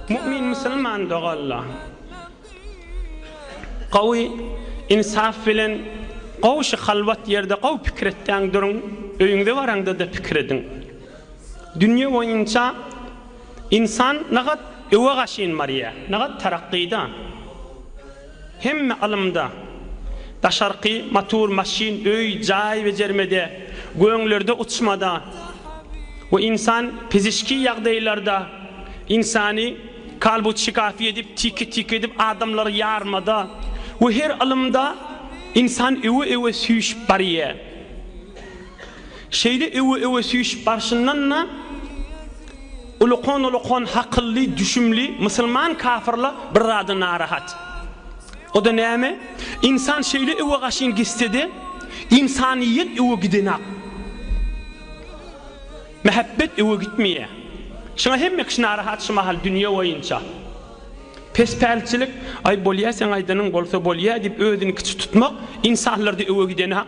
Mu'min musulman doganlar! Gowy insaf bilen gowy şu halwat ýerde gowy pikir etýäň duruň, öýüňize baraňda-da pikir ediň. Dünýe boýunça ynsan nagat öwe gaşyn barýa, nagat tarakgyda. Hemme ylymda, daşarky matur, maşyn, öý, jaý bejermede, göňlerde uçmada we ynsan pizişki ýagdaýlarda ynsany kalbut şikafi edip, tiki-tiki edip adamlary ýarmada we her ylymda ynsan öwe-öwe süýşüp barýar. Şeýle öwe-öwe süýşüp barşyndan-da ulukan-ulukan hakylly, düşümli musulman kafyrlar bir zada narahat. O-da näme? Ynsan şeýle öwe gaşyn gitse-de, ynsanyýet öwe gidenak. Mähebbet öwe gitmeýär. Şuňa hemme kişi narahat şu mahal dünýe boýunça. Pespälçilik, aý bolýa seň aýdanyň bolsa bolýa diýip özüni kiçi tutmak ynsanlarda öwe gidenak.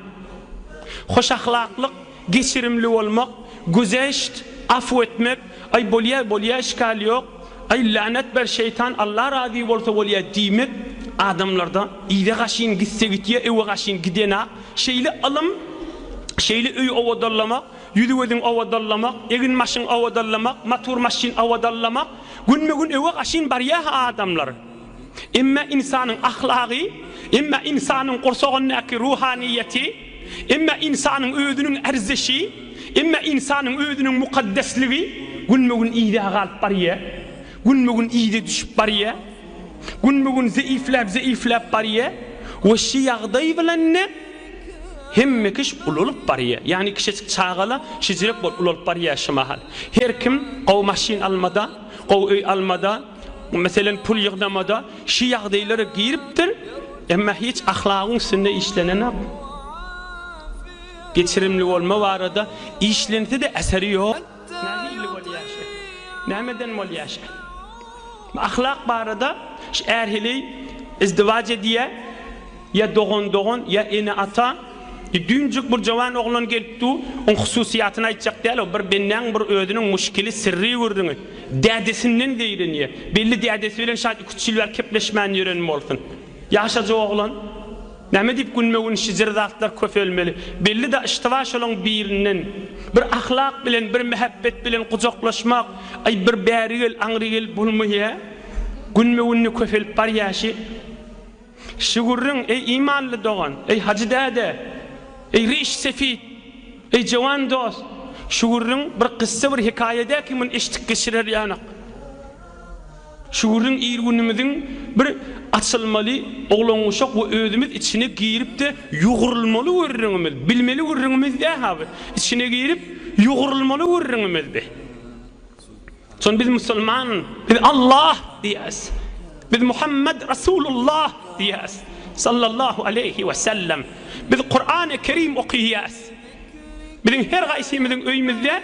Hoşahlaklyk, geçirimli bolmak, güzeşt, afu etmek, aý bolýa bolýa işgal ýok, aý länet ber şeýtan Alla razy bolsa bolýa diýmek adamlarda yza gaşyn gitse gitýä öwe gaşyn gidenak. Şeýle ylym, şeýle öý owadanlamak, ýüzi-gözüň owadanlamak, egin-başyň owadanlamak, matur-maşyn owadanlamak günbe-gün öwe gaşyn barýa-ha adamlar. Emme ynsanyň ahlagy, emme ynsanyň gursagyndaky ruhanyýeti, emme ynsanyň özüniň erzişi, emme ynsanyň özüniň mukaddesligi günbe-gün yza galyp barýar, günbe-gün yza düşüp barýar, günbe-gün zeýifläp-zeýifläp barýar we şi ýagdaý bilen-de hemme kiş ulalyp barýar. Ýagny kiçijik çagala şijirek bolup ulalyp barýar şi mahal. Her kim gowy maşyn almada, gowy öý almada, Meselem pul ýygnamada şi ýagdaýlara giripdir, emma hiç ahlagyň üstünde işlenenok. Geçirimli bolma barada işlense-de eseri ýok. Nähili bolýar şi? Nämeden bolýar şi? Ahlak barada şi är-heleý izdiwaç edýär. Ýa dogan-dogan, ýa ene-ata. Düýnjük bir jowan oglan gelip dur, oň hususyýatyny aýtjak däl, o bir bendäň bir özüniň muşkili, syrry gürrüňi. Dädesinden zeýrenýär. Belli dädesi bilen şaýat iki-üç ýyl bäri kepleşmän ýören bolsun. Ýaşajyk oglan. Näme diýip günbe-gün şijir zatlar köpelmeli. Belli-de yştyba şolaň birinden. Bir ahlak bilen, bir mähebbet bilen gujaklaşmak, aý bir bäri gel, aňry gel bolmaýar. Günbe-günde köpelip barýar şi. Şu gürrüň, eý, imanly dogan, eý, hajy däde, eý, riş sefit, eý, jowan dost, şu gürrüň bir kyssa, bir hekaýa däl ki, muny eşidip geçirer ýalyk. Şu gürrüň ir-günümiziň bir açylmaly oglan-uşak we özümiz içine girip-de ýugrulmaly gürrüňimiz, bilmeli gürrüňimiz däl-ha bu. Içine girip ýugrulmaly gürrüňimiz bi. Şon biz musulman, biz Allah diýýäs. Biz Muhammed Rasulullah diýýäs. Sallallahu aleýhi we sellem. Biz Kurany Kerim okyýas. Biziň her gaýsymyzyň öýümizde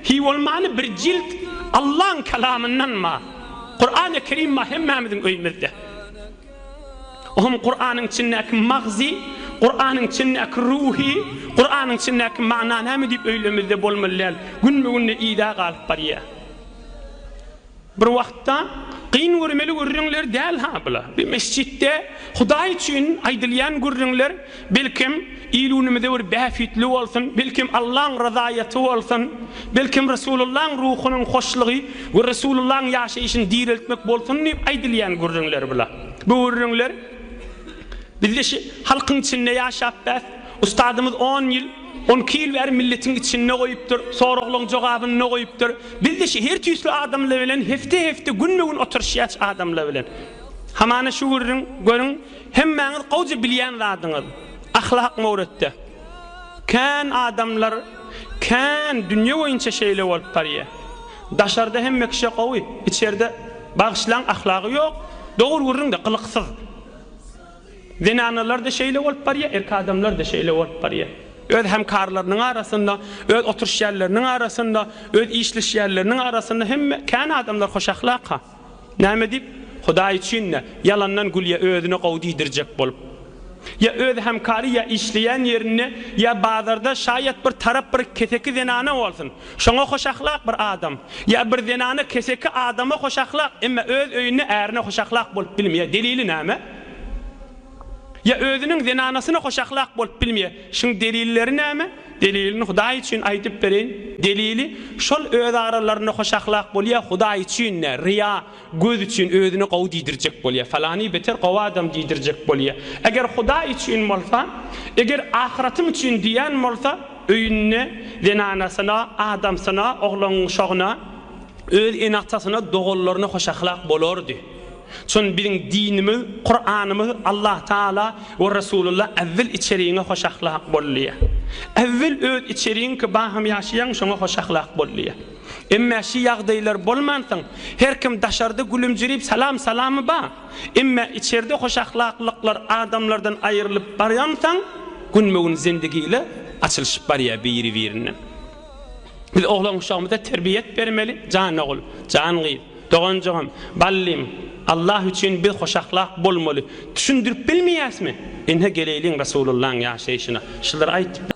hiý bolmany bir jilt Allaň kalamyndan bar. Kurany Kerim bar hemmämiziň öýümizde. Ohm Kuranyň içindäki magzy, Kuranyň içindäki ruhy, Kuranyň içindäki mana näme diýip öýlemizde bolmaly däl. Günbe-günde yza galyp barýar. Bir wagtda kyn görmeli gürrüňler däl ha bular. Bir mesjitde Hudaý üçin aýdylýan gürrüňler belkem il-günümize bir bähbitli bolsun, belkem Allaň razaýaty bolsun, belkem Resulullaň ruhunyň hoşlugy we Resulullaň ýaşaýşyny direltmek bolsun diýip aýdylýan gürrüňler bular. Bu gürrüňler bizde şi halkyň içinde ýaşap bäs, ustadymyz on ýyl, onki ýyl bäri milletiň içinde goýupdyr, soraglaryň jogabynda goýupdyr. Bizde şi her tüýsli adamlar bilen hepde-hepde, günbe-gün oturyşýas adamlar bilen. Hamana şu gürrüň, görüň, hemmäňiz gowja bilýän zadyňyz. Ahlak möwretde. Kän adamlar, kän dünýe boýunça şeýle bolup barýar. Daşarda hemme kişi gowy, içerde, bagyşlaň, ahlagy ýok, dogry gürrüň-de, gylyksyz. Zenanalar-da şeýle bolup barýar, erkek adamlar-da şeýle bolup barýar. Öz hemkarlarynyň arasynda, öz oturyşýanlarynyň arasynda, öz işleşýänleriniň arasynda hemme, kän adamlar hoşahlak-ha. Näme diýip? Hudaý üçin-de, ýalandan gülýär, özüne gowy diýdirjek bolup. Ýa öz hemkary ýa işleýän ýerinde ýa bazarda şaýat bir tarap bir keseki zenana bolsun. Şoňa hoşahlak bir adam. Ýa bir zenana keseki adama hoşahlak, emma öz öýünde ärine hoşahlak bolup bilmeýär. Delili näme? Ýa özüniň zenanasyna hoşahlak bolup bilmeýär. Şuň delilleri näme? Delilini Hudaý üçin aýdyp bereýin. Delili, şol öz aralarynda hoşahlak bolýar, Hudaý üçin däl, ryýa, göz üçin özüni gowy diýdirjek bolýar. Falany beter gowy adam diýdirjek bolýar. Eger Hudaý üçin bolsa, eger ahyratym üçin diýýän bolsa, öýünde zenanasyna, adamsyna, oglan-uşagyna, öz ene-atasyna, doganlaryna hoşahlak bolardy. Çün biziň dinimiz, Kuranymyz Allah Taala we Resulullah äwwel içeriňe hoş ahlak bol diýýär. Äwwel öz içeriňki bahym ýaşaýaň şoňa hoş ahlak bol diýýär. Emmä şi ýagdaýlar bolmansoň her kim daşarda gülümjirip salam salamy ba. Emmä içerde hoş ahlaklyklar adamlardan aýrylyp barýansaň günbe-gün zendigile açylyşyp barýar biri-birinden. Biz oglan-uşagymyza terbiýet bermeli jan ogul, jan gyz. Doganjygym, ballym, Allah üçin biz hoşahlak bolmaly. Düşündirip bilmeýäsmi? Ine geleýliň Resulullaň ýaşaýşyna. Şulary aýtdyp.